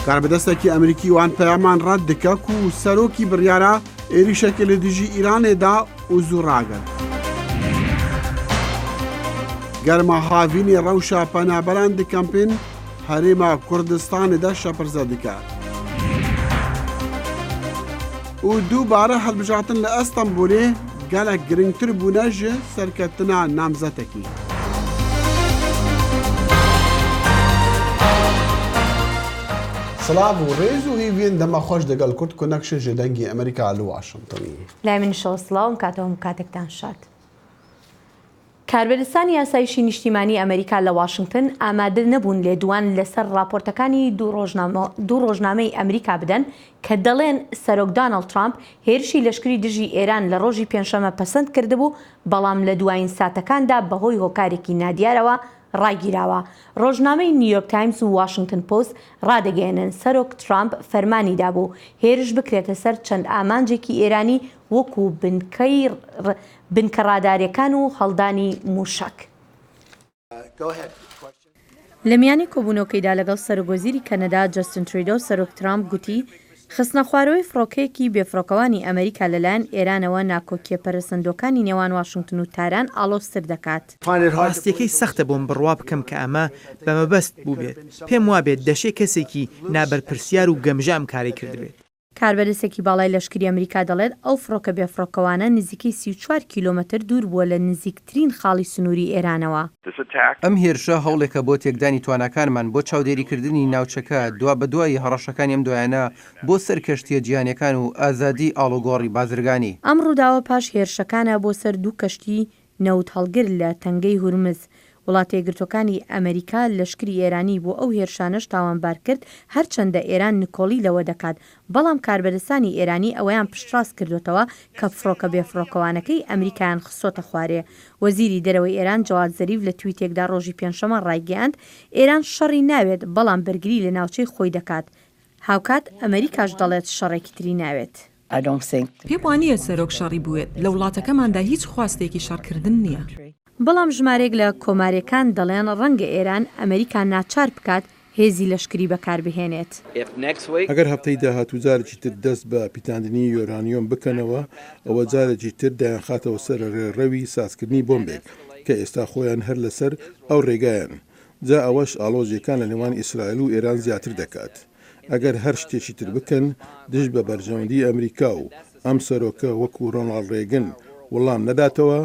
Karbidestekî Amerîkî wan peyaman red dike ku serokî biryara êrîşekê li dijî Îranê da û zû ragirt. Germa havînê rewşa penaberan di kampên Herêma Kurdistanê de şepirze dike. Û dubare hilbijartin li Estenbolê gelek giringtir bûne ji serketina namzetekî. Silav û rêz û hêviyên dema xweş digel Kurd Connection ji Dengê Amerîka li Washingtonê. لای منیشەوە سڵاو ئەم کاتە هەموو کاتێکتان شاد. کاربەدەستانی یاسایشی نیشتیمانی ئەمەریکا لە واشنگتن ئامادە نەبوون لێدوان لەسەر ڕاپۆرتەکانی دوو ڕۆژنامەی ئەمریکا بدەن کە دەڵێن سەرۆک دانڵد ترامپ هێرشی لەشکری دژی ئێران لە ڕۆژی پێنجشەممە پەسەند کردبوو بەڵام لە دوایین ساتەکاندا بەهۆی هۆکارێکی نادیارەوە ڕاگیراوە. ڕۆژنامەی نیویۆرک تایمز و واشنگتن پۆست ڕادەگەیەنن سەرۆک ترامپ فەرمانی دابوو هێرش بکرێتە سەر چەند ئامانجێکی ئێرانی وەکو بنکەی بنکە ڕاداریەکان و هەڵدانی مووشەک. لە میانی کۆبوونەوکەیدا لەگەڵ سەرۆکوەزیری کەنەدا جەستن تریدۆ، سەرۆک ترامپ گوتی، خستنەخوارەوەی فڕۆکەیەکی بێفڕۆکەوانی ئەمەریکا لەلایەن ئێرانەوە ناکۆکییە پەرەسەندووەکانی نێوان واشنگتن و تاران ئاڵۆزتر دەکات. ڕاستییەکەی سەختە بۆم بڕوا بکەم کە ئەمە بە مەبەست بووبێت. پێم وابێت دەشێ کەسێکی نابەرپرسیار و گەمژە ئەم کارەی کردبێت. کاربەدەستێکی باڵای لەشکری ئەمریکا دەڵێت، ئەو فڕۆکە بێفڕۆکەوانە نزیکەی 34 کیلۆمەتر دوور بووە لە نزیکترین خاڵی سنووری ئێرانەوە. ئەم هێرشە هەوڵێکە بۆ تێکدانی تواناکانمان بۆ چاودێریکردنی ناوچەکە دوابەدوای هەڕەشەکانی ئەم دوایانە بۆ سەر کەشتییە جیهانییەکان و ئازادی ئاڵوگۆڕی بازرگانی. ئەم ڕووداوە پاش هێرشەکانە بۆ سەر دوو کەشتی نەوتهەڵگر لە تەنگەی هورمز، وڵاتەیەکگرتووەکانی ئەمریکا لەشکری ئێرانی بۆ ئەو هێرشانەش تاوانبار کرد، هەرچەندە ئێران نکۆڵی لەوە دەکات، بەڵام کاربەدەستانی ئێرانی ئەوەیان پشتڕاست کردۆتەوە کە فڕۆکە بێفڕۆکەوانەکەی ئەمریکایان خستۆتە خوارێ. وەزیری دەرەوەی ئێران جەواد زەریف لە تویتێکدا ڕۆژی پێنجشەمە ڕایگەیاند، ئێران شەڕی ناوێت، بەڵام بەرگری لە ناوچەی خۆی دەکات. هاوکات ئەمریکاش دەڵێت شەڕێکی تری ناوێت. پێم وانییە سەرۆک شەڕی بوێت، لە وڵاتەکەماندا هیچ خواستێکی شەڕکردن نییە. بەڵام ژمارەیەک لە کۆمارییەکان دەڵێن ڕەنگە ئێران ئەمریکا ناچار بکات هێزی لەشکری بەکاربهێنێت. ئەگەر هەفتەی داهاتوو جارێکی تر دەست بە پیتاندنی یۆرانیۆم بکەنەوە، ئەوە جارێکی تر دەیانخاتەوە سەر ڕێڕەوی سازکردنی بۆمبێک، کە ئێستا خۆیان هەر لەسەر ئەو ڕێگایەن. جا ئەوەش ئاڵۆزییەکان لە نێوان ئیسرائیل و ئێران زیاتر دەکات. ئەگەر هەر شتێکی تر بکەن دژ بە بەرژەوەندی ئەمریکا و ئەم سەرۆکە وەکو ڕۆناڵد ڕێگن وڵام نەداتەوە،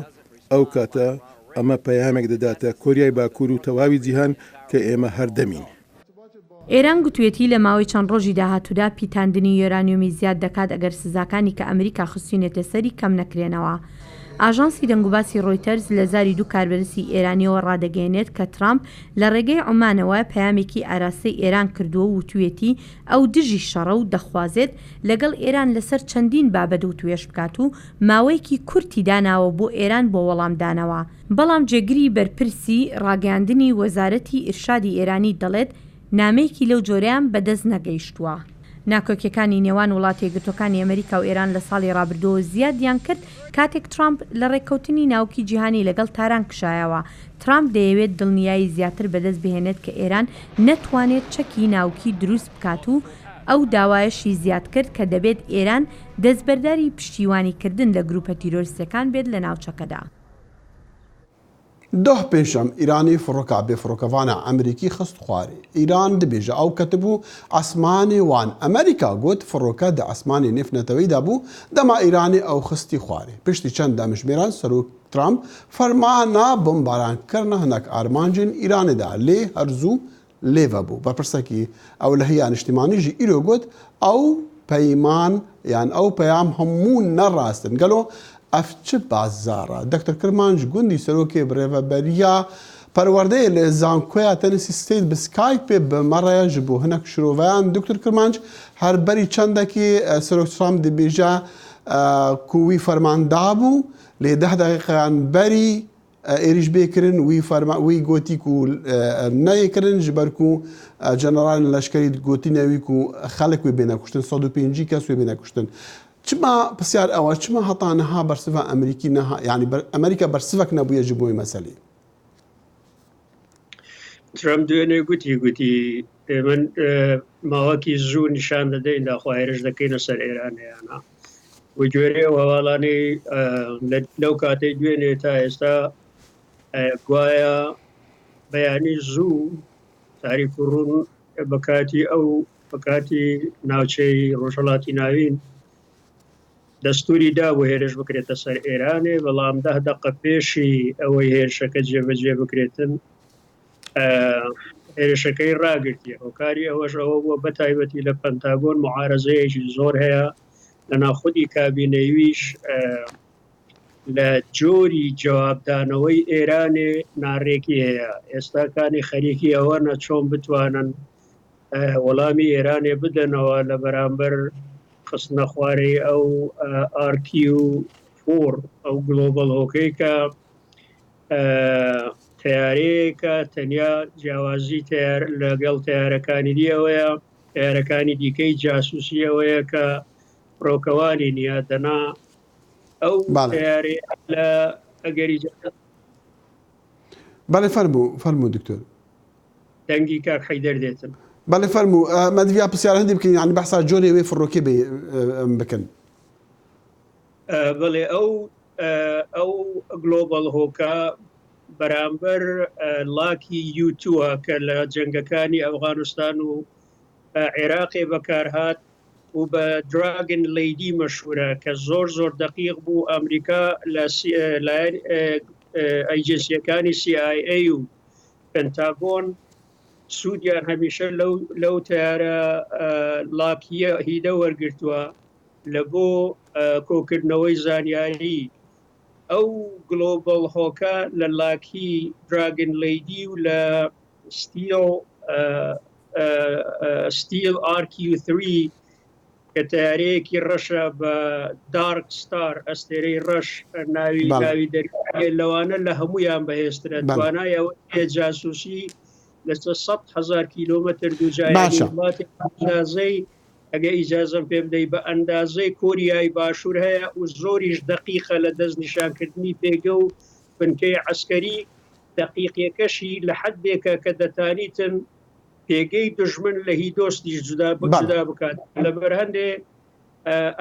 ئەو کاتە ئەمە پەیامێک دەداتە کۆریای باکوور و تەواوی جیهان کە ئێمە هەر دەمین. ئێران گوتویەتی لە ماوەی چەند ڕۆژی داهاتوودا پیتاندنی یۆرانیۆمی زیاد دەکات ئەگەر سزاکانی کە ئەمریکا خستوینێتە سەری کەم نەکرێنەوە. ئاژانسی دەنگوباسی ڕۆیتەرز لە زاری دوو کاربەدەستی ئێرانیەوە ڕادەگەیەنێت کە ترامپ لە ڕێگەی عومانەوە پەیامێکی ئاراستەی ئێران کردووە و وتویەتی ئەو دژی شەڕە و دەخوازێت لەگەڵ ئێران لەسەر چەندین بابەت وتوێژ بکات و ماوەیەکی کورتی داناوە بۆ ئێران بۆ وەڵامدانەوە. بەڵام جێگری بەرپرسی ڕاگەیاندنی وەزارەتی ئیرشادی ئێرانی دەڵێت نامەیەکی لەو جۆرەیان بەدەست نەگەیشتووە. ناکۆکیەکانی نێوان وڵاتەیەکگرتووەکانی ئەمریکا و ئێران لە ساڵی ڕابردووەوە زیادیان کرد کاتێک ترامپ لە ڕێککەوتنی ناوکی جیهانی لەگەڵ تاران کشایەوە. ترامپ دەیەوێت دڵنیایی زیاتر بەدەست بهێنێت کە ئێران نەتوانێت چەکی ناوکی دروست بکات و ئەو داوایەشی زیاد کرد کە دەبێت ئێران دەستبەرداری پشتیوانیکردن لە گروپە تیرۆریستیەکان بێت لە ناوچەکەدا. Doh pêşem Îranê firoka bêfirokevan a Amerîkî xist xwarê. Îran dibêje ew ketibû esmanê wan. Amerîka got firoke di esmanê nêvneteweyî de bû dema Îranê ew xistî xwarê. Piştî çend demjimêran Serok Trump fermana bombarankirina hinek armancên Îranê da lê her zû lê vebû. Berpirsekî Ewlehiya Niştîmanî jî îro got, Ew peyman yan ew peyam hemû ne rast in. Gelo ev çi bazar e? Doktor Kirmanc Gundî Serokê Birêveberiya Perwerdeyê li Zankoya Tennessee State bi Skypeê bi me re ye ji bo hinek şiroveyan. Doktor Kirmanc her berî çendekî Serok Trump dibêje ku wî ferman dabû lê deh deqîqeyan berî Êrîş bê kirin wî ferma wî gotî ku neyê kirin ji ber ku generalên leşkerî gotîne wî ku xelk wê bêne kuştin 150 kes wê bêne kuştin. Çima pisyar ew e çima heta niha bersiva Amerîkî neha yanî Amerîka bersivek nebûye ji bo wê meselê? ترەمپ دوێنێ گوتی گوتی ئێمە ماوەکی زوو نیشان دەدەین داخوا هێرش دەکەینە سەر ئێران یانە و گوێرەی ئەو هەواڵانەی لەو کاتەی دوێنێ تا ئێستا گوایە بەیانی زوو تاریک و ڕوون بە کاتی ئەو بە کاتی ناوچەی ڕۆژهەڵاتی ناوین دەستوری دابوو هێرش بکرێتە سەر ئێرانێ، بەڵام دە دەقە پێشی ئەوەی هێرشەکە جێبەجێ بکرێتن هێرشەکەی ڕاگرتیە. هۆکاری ئەوەش ئەوە بووە بە تایبەتی لە پەنتاگۆن معارەزەیەکی زۆر هەیە لە ناوخودی کابینەیویش لە جۆری جوابدانەوەی ئێرانێ ناڕێکی هەیە. ئێستاکانی خەریکی ئەوەنە چۆن بتوانن وەڵامی ئێرانێ بدەنەوە لە بەرامبەر خستنەخوارەی ئەو ئارکیو فۆر ئەو گلۆبەڵ هۆکەی کە تیارەیەکە تەنیا جیاوازی تیار لەگەڵ تیارەکانی دی ئەوەیە تیارەکانی دیکەی جاسوسی ئەوەیە کە فڕۆکەوانی نییە دەنا ئەو تیارەیە لە ئەگەری بەڵێ فەرموو فەرموو دکتۆر. دەنگی کاک حەیدەر دێتن. بەڵێ فەرموو مەدڤیا پرسیار هەندی بکەین یانی بەحسا جۆرێ وێ فڕۆکێ بێ بکەن. بەڵێ ئەو ئەو گلۆبەڵ هۆکە بەرامبەر لاکی یوتووە کە لە جەنگەکانی ئەفغانستان و عێراقێ بەکارهات و بە دراگن لەیدی مەشهورە کە زۆر زۆر دەقیق بوو ئەمریکا لە لایەن ئەیجنسیەکانی CIA و پنتاگۆن سوودیان هەمیشە لەو لەو تەیارە لاکیە هیدە وەرگرتووە لە بۆ کۆکردنەوەی زانیاری ئەو گلۆبەڵ هۆکە لە لاکی دراگن لەیدی و لە ستیل ستیل ئارکیو 3 کە تەیارەیەکی ڕەشە بە دارک ستار ئەستێرەی ڕەش ناوی ناوی دەرکرێ لەوانە لە هەمویان بەهێزترە توانای ئەوە هەیە جاسوسی لەسەر 100 هزار کیلۆمەتر دووجای باشە. وڵاتی ئەندازەی ئەگە ئیجازەم پێ بدەی بە ئەندازەی کۆریای باشوور هەیە و زۆریش دەقیقە لە دەستنیشانکردنی پێگە و بنکەی عەسکەری دەقیقیەکەشی لە حەدێکە کە دەتانیتن پێگەی دوژمن لە هی دۆستیش جودا جودا بکات لەبەر هەندێ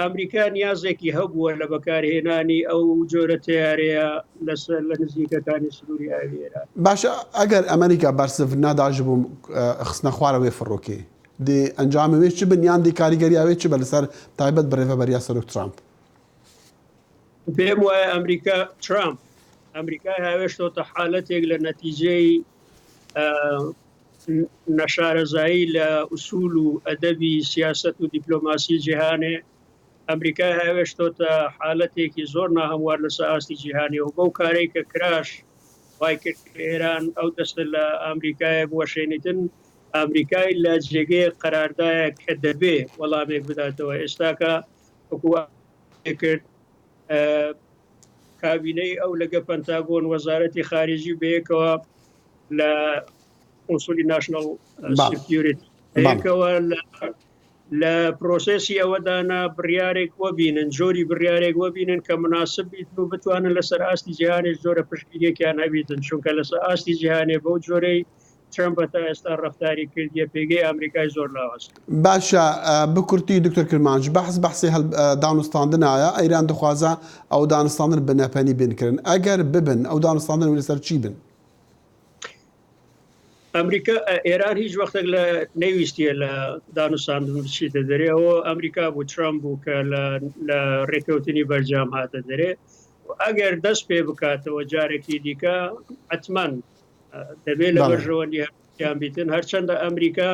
ئەمریکا نیازێکی هەبووە لە بەکارهێنانی ئەو جۆرە تیارەیە لەسەر لە نزیکەکانی سنووری ئاوی ئێران. باشە ئەگەر ئەمریکا بەرسڤ نادا ji bo خستنە خوارەوەی فڕۆکێ dê encamê wê çi bin yan dê karîgeriya wê çi be li ser taybet birêveberiya Serok Trump؟ پێم وایە ئەمریکا ترامپ ئەمریکای هاوێشتۆتە حالەتێک لە نەتیجەی نەشارەزایی لە ئوسول و ئەدەبی سیاسەت و دیپلۆماسی جیهانێ، ئەمریکای هاوێشتۆتە حالەتێکی زۆر ناهەموار لەسەر ئاستی جیهانی و بەو کارەی کە کراش وای کرد کە ئێران ئەو دەستە لە ئامریکایە بوەشێنیتن، ئامریکای لە جێگەیەک قەراردایە کە دەبێ وەڵامێک بداتەوە ئێستاکە وەکوو کرد کابینەی ئەو لەگە پەنتاگۆن وەزارەتی خارجی بەیەکەوە لە قونسولی ناشناڵ سکیورتی بەیەکەوە لە پرۆسێسی ئەوەدانا بڕیارێک وەبینن جۆری بڕیارێک وەبینن کە مناسب بیت و بتوانن لەسەر ئاستی جیهانێک جۆرە پشتگیریەکیان هەبیتن چونکە لەسەر ئاستی جیهانێ بەو جۆرەی ترەمپ تا ئێستا ڕەفتاری کردیە پێگەی ئامریکای زۆر لاواز کرد. باشە بە کورتی دکتۆر کرمانج بەحس بەحسی هەل دانوستاندنایە ئەیران دخوازە ئەو دانوستاندن بە نەپەنی بن کرن ئەگەر ببن ئەو دانوستاندن وی لەسەر چی بن؟ ئەمریکا ئێران هیچ وەختێک لە نەیویستیە لە دانوستاندن بچیتە دەرێ ئەوە ئەمریکا بوو ترەمپ بوو کە لە لە ڕێککەوتنی بەرجام هاتە دەرێ ئەگەر دەست پێ بکاتەوە جارێکی دیکە حتمما دەبێت لە بەرژەوەندی هەردووکیان بیتن هەرچەندە ئەمریکا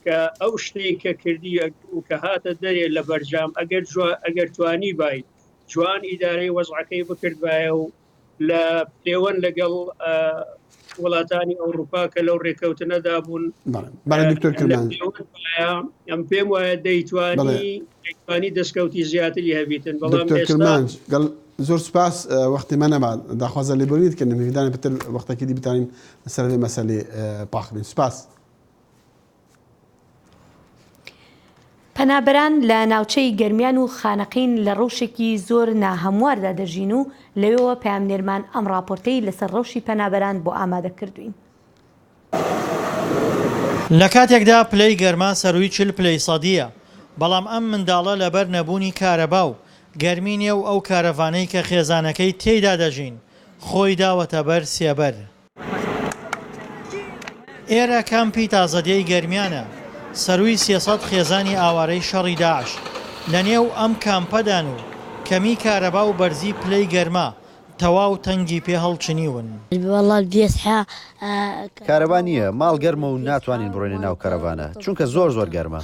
کە ئەو شتەی کە کردی و کە هاتە دەرێ لە بەرجام ئەگەر ئەگەر توانی بای جوان ئیدارەی وەزعەکەی بکردبایە و لە پێوەند لەگەڵ وڵاتانی ئەوروپا کە لەو ڕێککەوتنەدا بوون دکتۆر کرمانج ئەم پێم وایە دەیتوانی دەیتوانی دەستکەوتی زیاتری هەبیتن بەڵام دکتۆر کرمانج گەڵ زۆر سوپاس وەختی مە نەما داخوازە لێبوردنی دکەن هیویدانە پتر وەختەکی دی بتانین لەسەر vê مەسەلێ پاخبین سوپاس. پەنابەران لە ناوچەی گەرمیان و خانەقین لە ڕەوشێکی زۆر ناهەمواردا دەژین و لەوێوە پەیامنێرمان ئەم ڕاپۆرتەی لەسەر ڕەوشی پەنابەران بۆ ئامادە کردووین. لە کاتێکدا پلەی گەرما سەرووی 40 پلەی سەدییە، بەڵام ئەم منداڵە لەبەر نەبوونی کارەبا و گەرمی نێو ئەو کارەڤانەی کە خێزانەکەی تێیدا دەژین، خۆی داوەتە بەر سێبەر. ئێرە کامپی تازەدێی گەرمیانە، سەرووی 300 خێزانی ئاوارەی شەڕی داعش لەنێو ئەم کامپەدان و کەمی کارەبا و بەرزی پلەی گەرما تەواو تەنگی پێ هەڵچنیون. کارەبا نییە، ماڵ گەرمە و ناتوانین بڕۆینە ناو کەرەڤانە، چونکە زۆر زۆر گەرمە.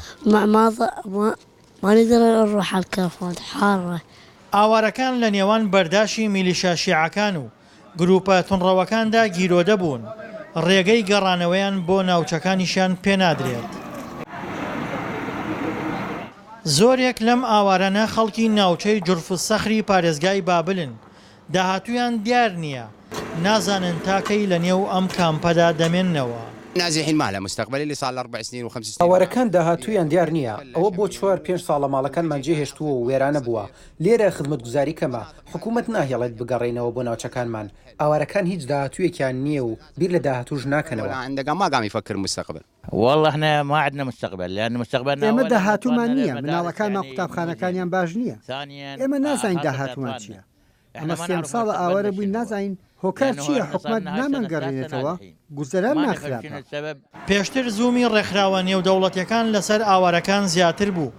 ئاوارەکان لە نێوان بەرداشی میلیشا شیعەکان و گروپە توندڕەوەکاندا گیرۆدە بوون، ڕێگەی گەڕانەوەیان بۆ ناوچەکانیشیان پێنادرێت. زۆرێک لەم ئاوارانە خەڵکی ناوچەی جورف السەخری پارێزگای بابلن، داهاتوویان دیار نییە، نازانن تا کەی لەنێو ئەم کامپەدا دەمێننەوە. ئاوارەکان داهاتوویان دیار نییە، ئەوە بۆ چوار پێنج ساڵە ماڵەکانمان جێهێشتووە و وێرانە بووە، لێرە خزمەتگوزاری کەمە، حکومەت ناهێڵێت بگەڕێینەوە بۆ ناوچەکانمان، ئاوارەکان هیچ داهاتوویەکیان نییە و بیر لە داهاتووش ناکەنەوە. ئێمە داهاتوومان نییە، مناڵەکانمان قوتابخانەکانیان باش نییە، ئێمە نازانین داهاتوومان چییە، ئەمە سێیەم ساڵە ئاوارە بووین نازانین هۆکار چییە حکومەت نامانگەڕێنێتەوە، گوزەرانمان خراپە. پێشتر زوومی ڕێکخراوە نێودەوڵەتیەکان لەسەر ئاوارەکان زیاتر بوو،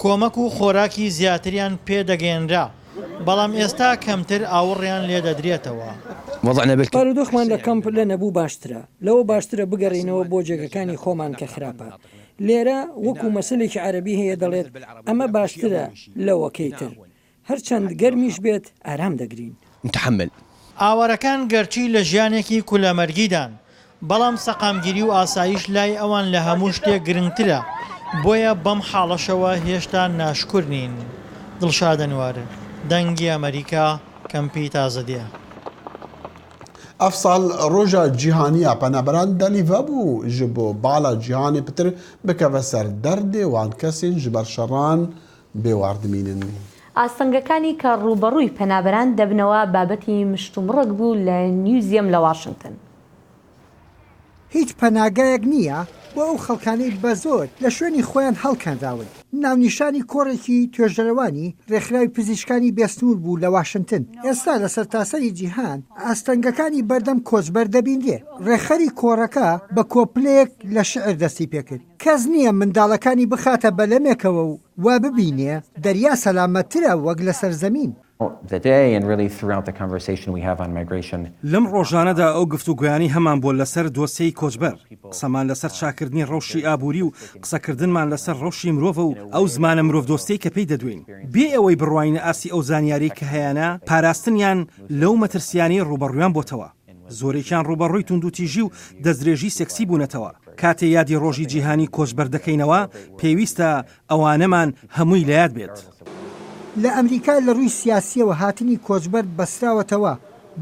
کۆمەک و خۆراکی زیاتریان پێ دەگەیەنرا، بەڵام ئێستا کەمتر ئاوڕیان لێ دەدرێتەوە. بارودۆخمان لە کەمپ لە نەبوو باشترە، لەوە باشترە بگەڕێینەوە بۆ جێگەکانی خۆمان کە خراپە. لێرە وەکو مەسەلێکی عەرەبی هەیە دەڵێت ئەمە باشترە لەوەکەی تر. هەرچەند گەرمیش بێت ئارام دەگرین. نتحمل. ئاوارەکان گەرچی لە ژیانێکی کولەمەرگیدان، بەڵام سەقامگیری و ئاسایش لای ئەوان لە هەموو شتێک گرنگترە، بۆیە بەم حاڵەشەوە هێشتا ناشکور نین. دڵشاد ئەنوەر، دەنگی ئەمەریکا، کەمپی تازەدێ. Ev sal Roja Cîhanî ya Penaberan delîve bû ji bo bala cîhanê pitir bikeve ser derdê wan kesên ji ber şeran بێ وار دمینن. ئاستەنگەکانی کە ڕووبەڕووی پەنابەران دەبنەوە بابەتی مشتومڕێک بوو لە نیوزیەم لە واشنتن. هیچ پەناگایەک نییە بۆ ئەو خەڵکانەی بە زۆر لە شوێنی خۆیان هەڵکەنراون. ناونیشانی کۆڕێکی توێژەرەوانی رێکخراوی پزیشکانی بێسنوور بوو لە واشنتن. ئێستا لە سەرتاسەری جیهان ئاستەنگەکانی بەردەم کۆچبەر دەبینرێ. رێکخەری کۆڕەکە بە کۆپلەیەک لە شیعر دەستی پێکرد. کەس نییە منداڵەکانی بخاتە بەلەمێکەوە و وا ببینێ دەریا سەلامەتترە وەک لەسەر زەمین. لەم ڕۆژانەدا ئەو گفتوگۆیانەی هەمانبووە لەسەر دۆسیەی کۆچبەر، قسەمان لەسەر چاککردنی ڕەوشی ئابووری و قسەکردنمان لەسەر ڕەوشی مرۆڤە و ئەو زمانە مرۆڤدۆستیەی کە پێی دەدوێین، بێ ئەوەی بڕواینە ئاستی ئەو زانیاریەی کە هەیانە، پاراستنیان لەو مەترسیانەی ڕووبەڕوویان بۆتەوە. زۆرێکیان ڕووبەڕووی توندوتیژی و دەستدرێژی سێکسی بوونەتەوە. کاتێ یادی ڕۆژی جیهانی کۆچبەر دەکەینەوە، پێویستە ئەوانەمان هەمووی لە یاد بێت. لە ئەمریکا لە ڕووی سیاسییەوە هاتنی کۆچبەر بەستراوەتەوە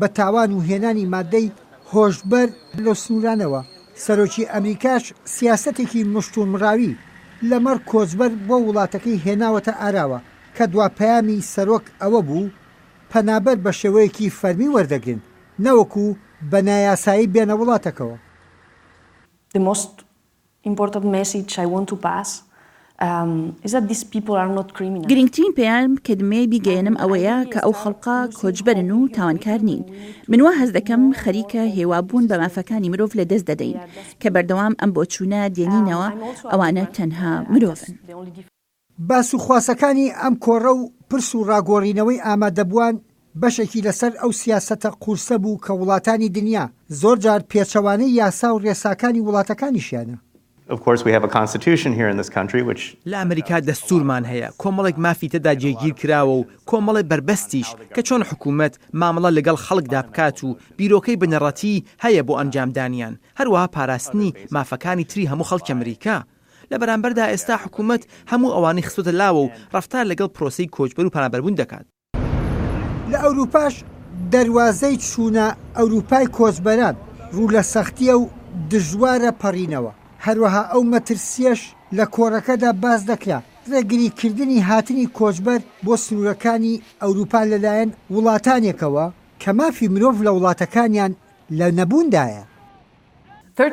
بە تاوان و هێنانی مادەی هۆشبەر لەو سنوورانەوە، سەرۆکی ئەمریکاش سیاسەتێکی مشتومڕاوی لەمەڕ کۆچبەر بۆ وڵاتەکەی هێناوەتە ئاراوە کە دوا پەیامی سەرۆک ئەوە بوو پەنابەر بە شێوەیەکی فەرمی وەردەگرن نەوەکو بە نایاسایی بێنە وڵاتەکەوە. The most important message I want to pass is that these people are not criminals. گرینگترین پەیام کە دمەوێ بیگەیەنم ئەوەیە کە ئەو خەڵقە کۆچبەرن و تاوانکار نین. من وا هەست دەکەم خەریکە هێوابوون بە مافەکانی مرۆڤ لە دەست دەدەین کە بەردەوام ئەم بۆچوونە دێنینەوە ئەوانە تەنها مرۆڤن. باس و خواسەکانی ئەم کۆڕە و پرس و ڕاگۆڕینەوەی ئامادەبووان بەشێکی لەسەر ئەو سیاسەتە قورسە بوو کە وڵاتانی دنیا زۆر جار پێچەوانەی یاسا و ڕێساکانی وڵاتەکانیشیانە. لە ئەمریکا دەستوورمان هەیە، کۆمەڵێک مافی تێدا جێگیر کراوە و کۆمەڵێ بەربەستیش کە چۆن حکوومەت مامەڵە لەگەڵ خەڵکدا بکات و بیرۆکەی بنەڕەتیی هەیە بۆ ئەنجامدانیان، هەروەها پاراستنی مافەکانی تری هەموو خەڵکی ئەمریکا. لە بەرامبەردا ئێستا حکومەت هەموو ئەوانەی خستۆتە لاوە و ڕەفتار لەگەڵ پرۆسەی کۆچبەر و پەنابەربوون دەکات. لە ئەوروپاش دەروازەی چوونە ئەوروپای کۆچبەران ڕوو لە سەختییە و دژوارە پەڕینەوە، هەروەها ئەو مەترسییەش لە کۆڕەکەدا باس دەکرا، ڕێگریکردنی هاتنی کۆچبەر بۆ سنوورەکانی ئەوروپا لەلایەن وڵاتانێکەوە کە مافی مرۆڤ لە وڵاتەکانیان لە نەبووندایە. ئەو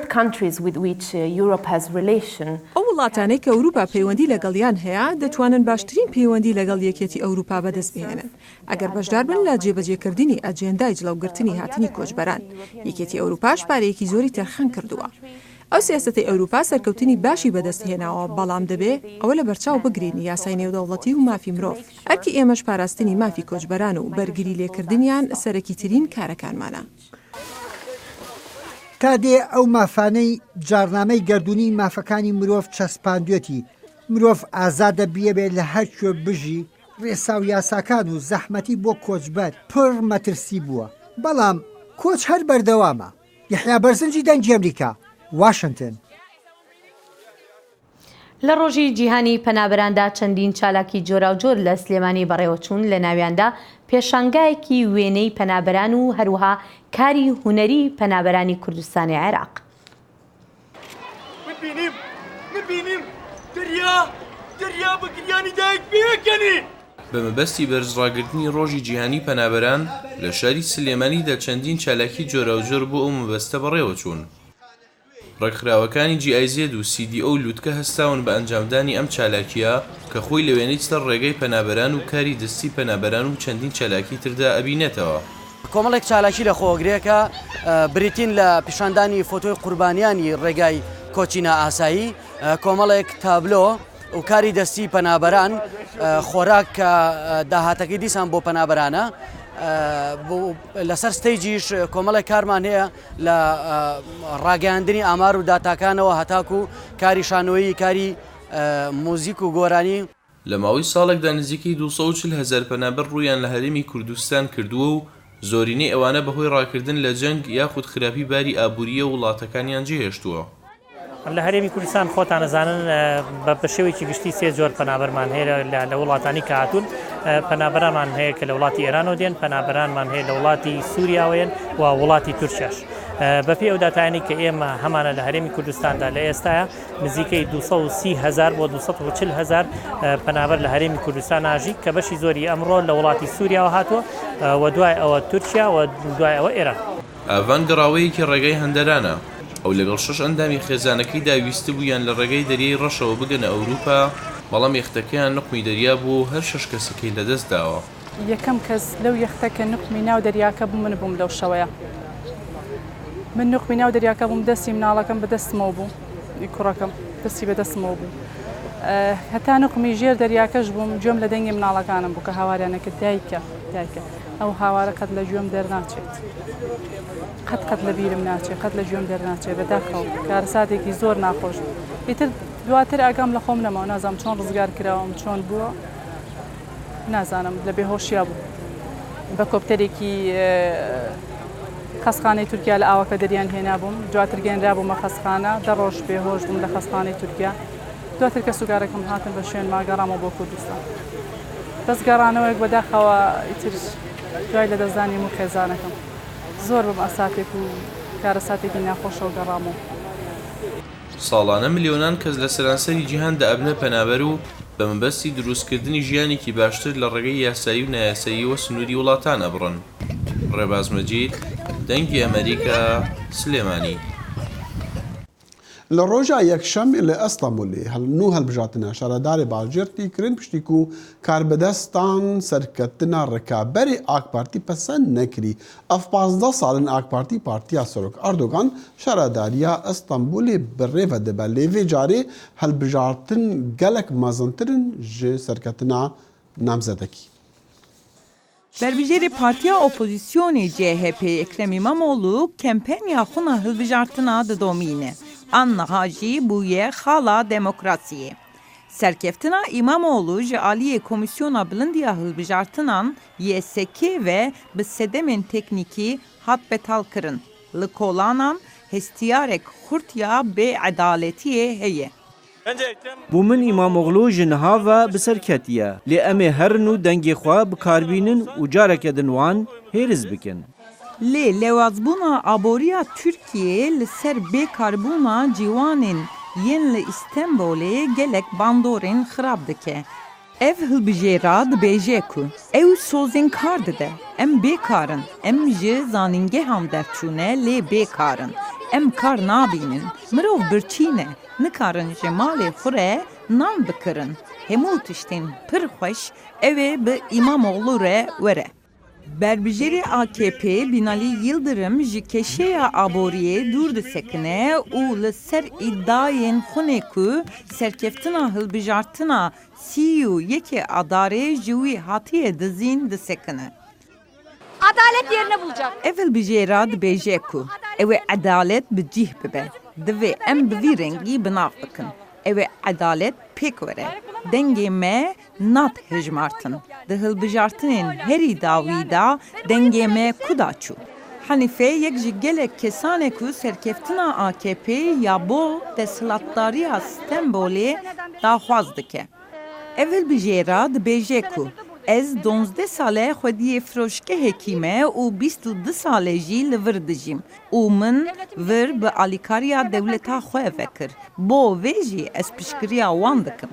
وڵاتانەی کە ئەوروپا پەیوەندی لەگەڵیان هەیە، دەتوانن باشترین پەیوەندی لەگەڵ یەکێتی ئەوروپا بەدەست بهێنن، ئەگەر بەشدار بن لە جێبەجێکردنی ئەجێندای جڵەوگرتنی هاتنی کۆچبەران. یەکێتی ئەوروپاش پارەیەکی زۆری تەرخان کردووە. ئەو سیاسەتەی ئەوروپا سەرکەوتنی باشی بەدەست هێناوە، بەڵام دەبێ ئەوە لەبەرچاو بگرین یاسای نێودەوڵەتی و مافی مرۆڤ، ئەرکی ئێمەش پاراستنی مافی کۆچبەران و بەرگری لێکردنیان سەرەکیترین کارەکانمانە. تا دێ ئەو مافانەی جاڕنامەی گەردوونیی مافەکانی مرۆڤ چەسپاندوێتی، مرۆڤ ئازادە بیەوێ لە هەر کوێ بژی، ڕێسا و یاساکان و زەحمەتی بۆ کۆچبەر پڕ مەترسی بووە، بەڵام کۆچ هەر بەردەوامە. یەحیا بەرزنجی دەنگی ئەمریکا، واشنتن. لە ڕۆژی جیهانی پەنابەراندا چەندین چالاکی جۆراوجۆر لە سلێمانی بەڕێوەچوون لەناویاندا پێشانگایەکی وێنەی پەنابەران و هەروەها کاری هونەری پەنابەرانی کوردستانی عێراق. من بینیم من بینیم دەریا دەریا بە گریانی دایک پێکەنی. بە مەبەستی بەرزڕاگرتنی ڕۆژی جیهانی پەنابەران، لە شاری سلێمانیدا چەندین چالاکی جۆراوجۆر بۆ ئەو مەبەستە بەڕێوەچوون. ڕێکخراوەکانی جی ئای زێد و سی دی ئۆ لوتکە هەستاون بە ئەنجامدانی ئەم چالاکییە کە خۆی لە وێنەی سەر ڕێگای پەنابەران و کاری دەستی پەنابەران و چەندین چالاکی تردا ئەبینێتەوە. کۆمەڵێک چالاکی لەخۆگرێ کە بریتین لە پیشاندانی فۆتۆی قوربانیانی ڕێگای کۆچی نائاسایی، کۆمەڵێک تابلۆ و کاری دەستی پەنابەران، خۆراک کە داهاتەکەی دیسان بۆ پەنابەرانە، لەسەر ستەیجیش کۆمەڵێک کارمان هەیە لە ڕاگەیاندنی ئامار و داتاکانەوە هەتاکو کاری شانۆیی، کاری موزیک و گۆرانی. لە ماوەی ساڵێکدا نزیکەی 240 هەزار پەنابەر ڕوویان لە هەرێمی کوردستان کردووە و زۆرینەی ئەوانە بەهۆی ڕاکردن لە جەنگ یاخود خراپی باری ئابوورییەوە وڵاتەکانیان جێهێشتووە. لە هەرێمی کوردستان خۆتان ئەزانن بە شێوەیەکی گشتی سێ جۆر پەنابەرمان هەیە لە وڵاتانی کە هاتوون پەنابەرانمان هەیە کە لە وڵاتی ئێرانەوە دێن پەنابەرانمان هەیە لە وڵاتی سووریاوەیەن و وڵاتی تورکیاش بەپێی ئەو داتایانی کە ئێمە هەمانە لە هەرێمی کوردستاندا لە ئێستاە نزیکەی 230 هزار بۆ 240 هزار پەنابەر لە هەرێمی کوردستان ناژی کە بەشی زۆری ئەمڕۆ لە وڵاتی سووریاوە هاتووە و دوای ئەوە تورکیا و دوای ئەوە ئێران. ئاڤان گەڕاوەیەکی ڕێگای هەندەرانە. ئەو لەگەڵ شەش ئەندامی خێزانەکەیدا ویستبوویان لە ڕێگای دەریای ڕەشەوە بگەنە ئەوروپا، بەڵام یەختەکەیان نوقمی دەریا بووە و هەر شەش کەسەکەی لەدەستداوە. یەکەم کەس لەو یەختە کە نوقمی ناو دەریاکە بوو من بووم لەو شەوەیا من نوقمی ناو دەریاکە بووم دەستی مناڵەکەم بە دەستمەوە بوو کوڕەکەم دەستی بە دەستمەوە بوو هەتا نوقمی ژێر دەریاکەش بووم گوێم لە دەنگی مناڵەکانم بوو کە هاواریان ئەکرد دایکە دایکە ئەو هاوارە قەت لە گوێم دەرناچێت قەت قەت لە بیرم ناچێت قەت لە گوێم دەرناچێت بەداخەوە کارەساتێکی زۆر ناخۆش ئیتر دواتر ئاگام لە خۆم نەماوە نازانم چۆن ڕزگار کراوم چۆن بووە نازانم لە بێهۆشیا بوو بە کۆپتەرێکی خەسخانەی تورکیا لە ئاوەکە دەریان هێنابووم دواتر گەنرابوومە خەسخانە دە ڕۆژ بێهۆش بووم لە خەسخانەی تورکیا دواتر کەسوکارەکەم هاتن بە شوێنما گەڕامەوە بۆ کوردستان بەس گەڕانەوەیەک بەداخەوە ئیتر دوای لەدەستدانی هەموو خێزانەکەم زۆر بە مەئساتێک و کارەساتێکی ناخۆشەوە گەڕامەوە. ساڵانە ملیۆنان کەس لە سەرانسەری جیهاندا ئەبنە پەنابەر و بە مەبەستی دروستکردنی ژیانێکی باشتر لە ڕێگەی یاسایی و نایاساییەوە سنووری وڵاتان ئەبڕن. ڕێباز مەجید، دەنگی ئەمەریکا، سلێمانی. Li roja Yekşemê li Îstanbulê nû hilbijartina şaredarê bajêr tê kirin piştî ku karbidestan serketina rikaberê AK Partî pesend nekirî. Ev 15 sal in AK Partî partiya Serok Erdogan şaredariya Îstanbulê bi rê ve dibe lê vê carê hilbijartin gelek mezintir in ji serketina namzedekî. Berbijêrê partiya opozîsyonê CHP'ê Ekrem Îmamoglû kempenya xwe hilbijartina didomîne. An niha jî bûye xala demokrasiyê. Serkeftina Îmamoglû ji aliyê Komîsyona Bilind ya Hilbijartinan, YSK, ve bi sedemên teknîkî hat betalkirin. Li kolanan hestiyarek xurt ya bêedaletiyê heye. Bo min Îmamoglû ji niha ve bi ser ketiye. Lê em ê herin û dengê xwe bi kar bînin û careke din wan hêriz bikin. Lê lewazbûna aboriya Tirkiyeyê li ser bêkarbûna ciwanên yên li Îstenbolê gelek bandorên xirab dike. Ev hilbijêra dibêje ku ew sozên kar dide, em bê kar in, em ji zanîngehan derçûne lê bê kar in. Em kar nabînin. Mirov birçî ne, nikarin ji malê xwe re nan bikirin. Hemû tiştên pir xweş ew ê bi Îmamoglû re were. Berbijêrê AKP'ê Bînalî Yildirim ji keşeya aboriyê dûr disekine û li ser îdayên xwe ku serkeftina hilbijartina 31ê Adarê ji wî hatiye dizîn disekine. Adalet yerine bulacak. Ev hilbijêra dibêje ku ew ê edalet bi cih bibe. Divê em bi vî rengî bi nav bikin. Ew ê edalet pêk were. Dengê me nat hejmartin. Di hilbijartinên herî dawî de dengê me ku da çû? Henîfe yek ji gelek kesan e ku serkeftina AKP'ê ya bo desthilatdariya Stenbolê daxwaz dike. Ev hilbijêra dibêje ku ez donzdeh sal e xwediyê firoşgehekî me û 22 sal e jî li vir dijîm û min vir bi alîkariya dewleta xwe vekir. Bo vê jî ez piştgiriya wan dikim.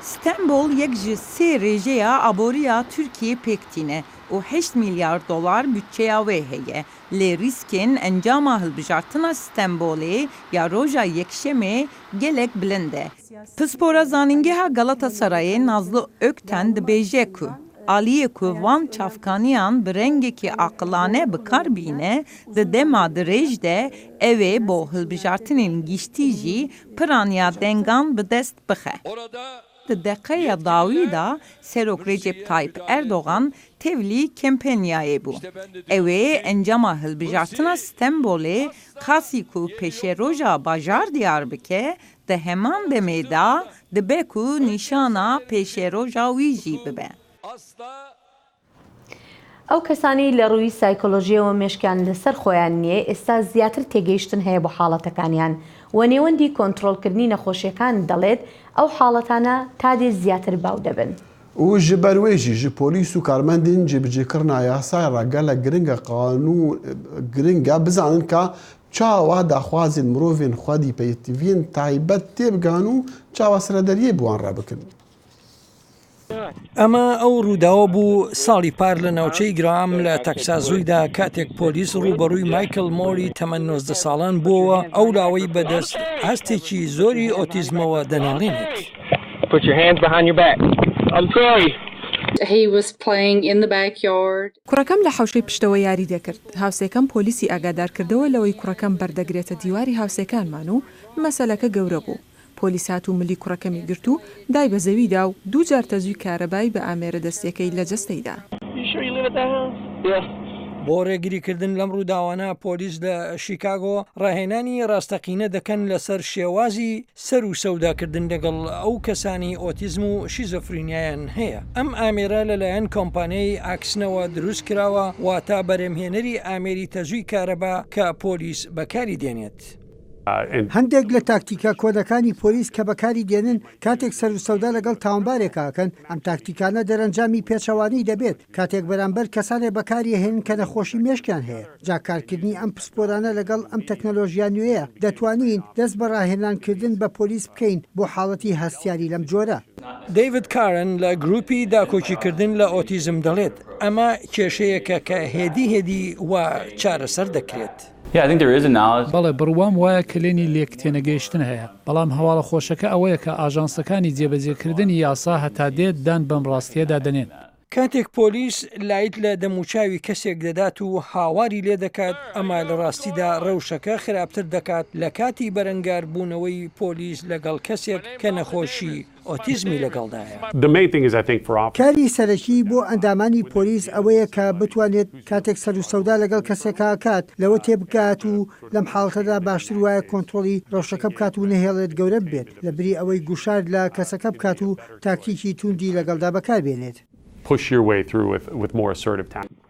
Stenbol yek ji sê rêjeya aboriya Tirkiyê pêk tîne û heşt milyar dolar budçeya wê heye. Lê rîskên encama hilbijartina Stenbolê ya roja Yekşemê gelek bilind e. Pispora Zanîngeha Galatasarayê Nazlı Ökten dibêje ku aliyê ku van çavkaniyan bi rengekî aqilane bi kar bîne di dema dirêj de ew ê bo hilbijartinên giştî jî piraniya dengan bi dest bixe. Di deqeya dawî de Serok Recep Tayyip Erdogan tevlî kempenyayê bû. Ew ê encama hilbijartina Stenbolê qasî ku pêşeroja bajar diyar bike, di heman demê de dibe ku nîşana pêşeroja wî jî bibe. ئەو کەسانەی لە ڕووی سایکۆلۆژیەوە مێشکیان لەسەر خۆیان نییە ئێستا زیاتر تێگەیشتن هەیە بۆ حاڵەتەکانیان و نێوەندی کۆنترۆڵکردنی نەخۆشیەکان دەڵێت ئەو حاڵەتانە تا دێت زیاتر باو دەبن. و ji ber wê jî ji polîs û karmendên cêbicêkirina yasayê re gelek giring e qanûn giring e bizanin ka çawa daxwazên mirovên xwedî peytiviyên taybet têbigihan û çawa serederiyê bi wan re bikin. ئەمە ئەو ڕووداوە بوو ساڵی پار لە ناوچەی گرام لە تەکساس ڕوویدا کاتێک پۆلیس ڕووبەڕووی مایکل مۆری تەمەن 19 ساڵان بووەوە ئەو لاوەی بەدەست هەستێکی زۆری ئۆتیزمەوە دەناڵێنێت. کوڕەکەم لە حەوشەی پشتەوە یاری دەکرد، هاوسێکەم پۆلیسی ئاگادارکردەوە لەوەی کوڕەکەم بەردەگرێتە دیواری هاوسێکانمان و مەسەلەکە گەورە بوو. پۆلیس هات و ملی کوڕەکەمی گرت و دای بە زەویدا و دوو جار تەزووی کارەبای بە ئامێرە دەستییەکەی لە جەستەی دا. بۆ ڕێگریکردن لەم ڕووداوانە، پۆلیس لە شیکاگۆ ڕاهێنانی ڕاستەقینە دەکەن لەسەر شێوازی سەر و سەوداکردن لەگەڵ ئەو کەسانەی ئۆتیزم و شیزۆفرینیایان هەیە. ئەم ئامێرە لەلایەن کۆمپانیای ئاکسنەوە دروستکراوە، واتە بەرهەمهێنەری ئامێری تەزووی کارەبا کە پۆلیس بەکاری دێنێت. هەندێک لە تاکتیکە کۆنەکانی پۆلیس کە بەکاری دێنن کاتێک سەروسەودا لەگەڵ تاوانبارێکا ئەکەن، ئەم تاکتیکانە دەرەنجامی پێچەوانەی دەبێت کاتێک بەرامبەر کەسانێک بەکاری ئەهێنن کە نەخۆشی مێشکیان هەیە، جا کارکردنی ئەم پسپۆرانە لەگەڵ ئەم تەکنەلۆژیا نوێیە دەتوانین دەست بە ڕاهێنان کردن بە پۆلیس بکەین بۆ حاڵەتی هەستیاری لەم جۆرە. دەیڤد کارن لە گروپی داکۆکیکردن لە ئۆتیزم دەڵێت، ئەمە کێشەیەکە کە هێدی هێدی وا چارەسەر دەکرێت. بەڵێ، بڕوام وایە کەلێنی لێکتێنەگەیشتن هەیە، بەڵام هەواڵە خۆشەکە ئەوەیە کە ئاژانسەکانی جێبەجێکردنی یاسا هەتا دێت دان بەم ڕاستییەدا دەنێن. کاتێک پۆلیس لایت لە دەموچاوی کەسێک دەدات و هاواری لێدەکات، ئەمە لە ڕاستیدا ڕەوشەکە خراپتر دەکات لە کاتی بەرەنگاربوونەوەی پۆلیس لەگەڵ کەسێک کە نەخۆشی ئۆتیزمی لەگەڵدایە. کاری سەرەکی بۆ ئەندامانی پۆلیس ئەوەیە کە بتوانێت کاتێک سەروسەودا لەگەڵ کەسێکا ئەکات لەوە تێبگات و لەم حاڵەتەدا باشتر وایە کۆنترۆڵی ڕەوشەکە بکات و نەهێڵێت گەورە ببێت لەبری ئەوەی گوشار لە کەسەکە بکات و تاکتیکی تووندی لەگەڵدا بەکاربێنێت.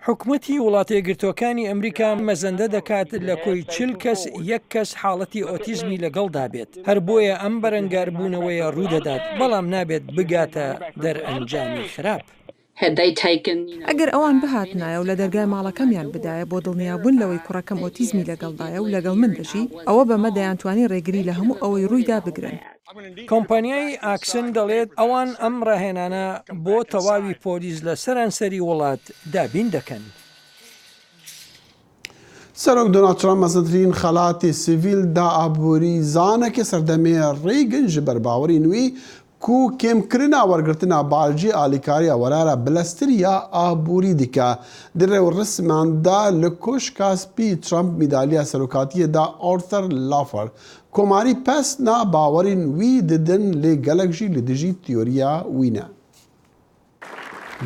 حکومەتی وڵاتەیەکگرتووەکانی ئەمریکا مەزەندە دەکات لە کۆی 40 کەس یەک کەس حاڵەتی ئۆتیزمی لەگەڵدا بێت، هەر بۆیە ئەم بەرەنگاربوونەوەیە ڕوودەدات، بەڵام نابێت بگاتە دەرئەنجامی خراپ. ئەگەر ئەوان بهاتنایە و لە دەرگای ماڵەکەمیان بدایە بۆ دڵنیابوون لەوەی کوڕەکەم ئۆتیزمی لەگەڵدایە و لەگەڵ من دەژی، ئەوە بەمە دەیانتوانی ڕێگری لە هەموو ئەوەی ڕوویدا بگرن. کۆمپانیای ئاکسن دەڵێت ئەوان ئەم ڕاهێنانە بۆ تەواوی پۆلیس لە سەرانسەری وڵات دابین دەکەن. سەرۆک دۆناڵد ترامپ مەزنترین خەلاتی سڤیل دا ئابووریزانەکی سەردەمێ ڕیگن ji ber bawerîn wî ku kêmkirina wergirtina bacê alîkariya werara bileztir ya aborî dike. Di rêwrisman de li Koşka Spî Trump mîdalya serokatiyê da Arthur Laffer. Komarî pesna bawerîn wî didin lê gelek jî li dijî tiyoriya wî ne.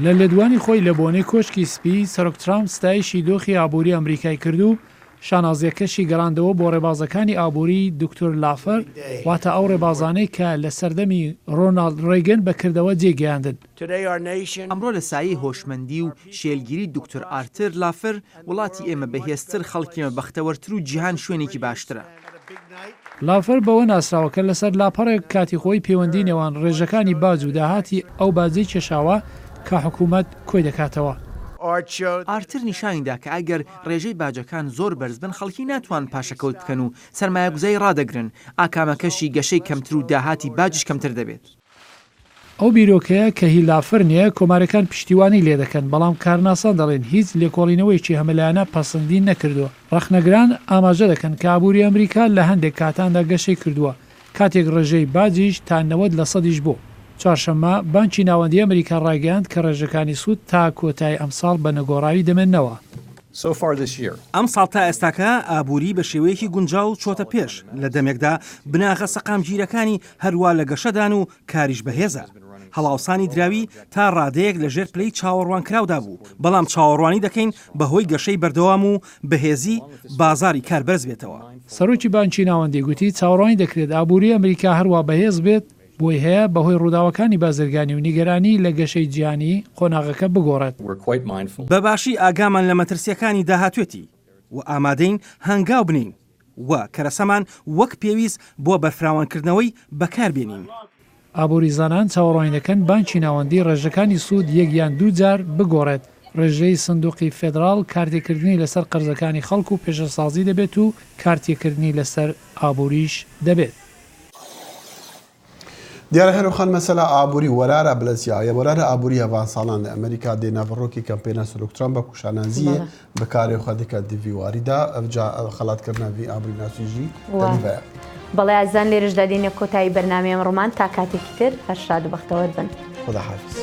لە لێدوانی خۆی لە بۆنەی کۆشکی سپی، سەرۆک ترامپ ستایشی دۆخی ئابووری ئەمریکای کرد و شانازییەکەشی گەڕاندەوە بۆ ڕێبازەکانی ئابووری دکتۆر لافەر، واتە ئەو ڕێبازانەی کە لە سەردەمی ڕۆناڵد ڕێگن بە کردەوە جێی گەیاندن. ئەمڕۆ لە سایەی هۆشمەندی و شێلگیری دکتۆر ئارتر لافەر، وڵاتی ئێمە بەهێزتر، خەڵکی ئێمە بەختەوەرتر و جیهان شوێنێکی باشترە. لافەر بەوە ناسراوە کە لەسەر لاپەڕێک کاتی خۆی پەیوەندی نێوان ڕێژەکانی باج و داهاتی ئەو باجەی کێشاوە کە حکوومەت کۆی دەکاتەوە. ئارتر نیشانی دا کە ئەگەر ڕێژەی باجەکان زۆر بەرز بن خەڵکی ناتوانن پاشەکەوت بکەن و سەرمایەگوزای ڕادەگرن، ئاکامەکەشی گەشەی کەمتر و داهاتی باجیش کەمتر دەبێت. ئەو بیرۆکەیە کە هی لافەر نییە، کۆمارییەکان پشتیوانی لێدەکەن، بەڵام کارناسان دەڵێن هیچ لێکۆڵینەوەیەکی هەمەلایەنە پەسندی نەکردووە. ڕەخنەگران ئاماژە دەکەن کە ئابووری ئەمریکا لە هەندێک کاتاندا گەشەی کردووە، کاتێک ڕێژەی باجیش تا 90 لەسەدیش بوو. چوارشەممە، بانکی ناوەندیی ئەمریکا ڕایگەیاند کە ڕێژەکانی سوود تا کۆتایی ئەمساڵ بە نەگۆڕاوی دەمێننەوە. ئەمساڵ تا ئێستاکە ئابووری بە شێوەیەکی گونجاو چۆتە پێش، لە دەمێکدا بناغە سەقامگیرەکانی هەروا لە گەشەدان و کاریش بەهێزە. هەڵاوسانی دراوی تا ڕادەیەک لە ژێر پلەی چاوەڕوانکراودا بوو، بەڵام چاوەڕوانی دەکەین بەهۆی گەشەی بەردەوام و بەهێزی بازاڕی کار بەرزبێتەوە. سەرۆکی بانکی ناوەندی گوتی، چاوەڕوانی دەکرێت ئابووری ئەمریکا هەروا بەهێز بێت، بۆی هەیە بەهۆی ڕووداوەکانی بازرگانی و نیگەرانی لە گەشەی جیهانی قۆناغەکە بگۆڕێت. بە باشی ئاگامان لە مەترسییەکانی داهاتوێتی و ئامادەین هەنگاو بنێین و کەرەسەمان وەک پێویست بۆ بەرفراوانکردنەوەی بەکار بێنین. ئابووریزانان چاوەڕوانی دەکەن بانکی ناوەندی ڕێژەکانی سوود یەک یان دوو جار بگۆڕێت، ڕێژەی سندوقی فێدراڵ کارتێکردنی لەسەر قەرزەکانی خەڵک و پێشەسازی دەبێت و کارتێکردنی لەسەر ئابووریش دەبێت. دیارە هێرۆ خان مەسەلە ئابووری وەرارە بلەزیا یە وەرارە ئابووری هەڤان ساڵان لە ئەمریکا دێ ناڤڕۆکی کەمپێنا سەرۆک ترامپ بە کوشانازیە بە کارێ خە دکە دیڤی واریدا ئەڤجا خەڵات کردنا ڤی ئابووری ناسیژی دەلیڤە. بەڵێ ئازیزان لێرەشدا دێینە کۆتایی بەرنامەی ئەمڕۆمان تا کاتێکی تر هەر شاد و بەختەوەر بن. خودا حافیز.